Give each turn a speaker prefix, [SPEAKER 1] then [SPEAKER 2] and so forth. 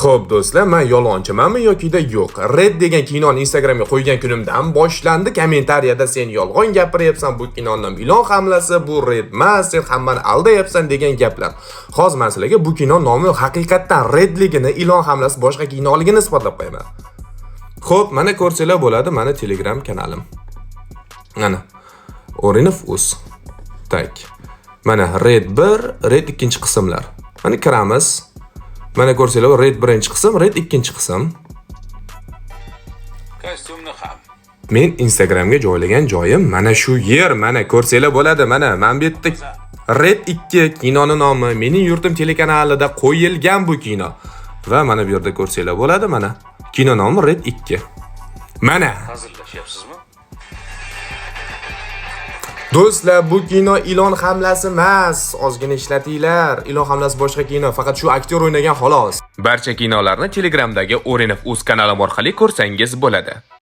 [SPEAKER 1] Xo'p, do'stlar, men yolg'onchimanmi yokida yo'q? Red degan kinoni Instagramga qo'ygan kunimdan boshlandi. Kommentariyada "Sen yolg'on gapiryapsan, bu kinoni ilon hamlasi, bu Red emas, sen hammani aldayapsan" degan gaplar. Hozir men sizlarga bu kino nomi haqiqatdan Redligini, ilon hamlasi boshqa kinoligini isbotlab qo'yaman. Xo'p, mana ko'rsanglar bo'ladi, mana Telegram kanalim. Mana Orinov uz. Так. Mana Red 1, Red 2 qismlar. Mana kiramiz. Mana ko'rsanglar, Red birinchi qism, Red ikkinchi qism.
[SPEAKER 2] Kostyumni ham.
[SPEAKER 1] Men Instagramga joylagan joyim mana shu yer, mana ko'rsanglar bo'ladi, mana bu yerda Red 2 kinoni nomi, Mening yurtim telekanalida qo'yilgan bu kino. Va mana bu yerda ko'rsanglar bo'ladi, mana kino nomi Red 2. Mana.
[SPEAKER 2] Hazillashyapsizmi?
[SPEAKER 1] Do'stlar, bu kino ilon hamlasi emas. Ozgina ishlatinglar. Ilon hamlasi boshqa kino, faqat shu aktyor o'ynagan xolos. Barcha kinolarni Telegramdagi Orinov uz kanalim orqali ko'rsangiz bo'ladi.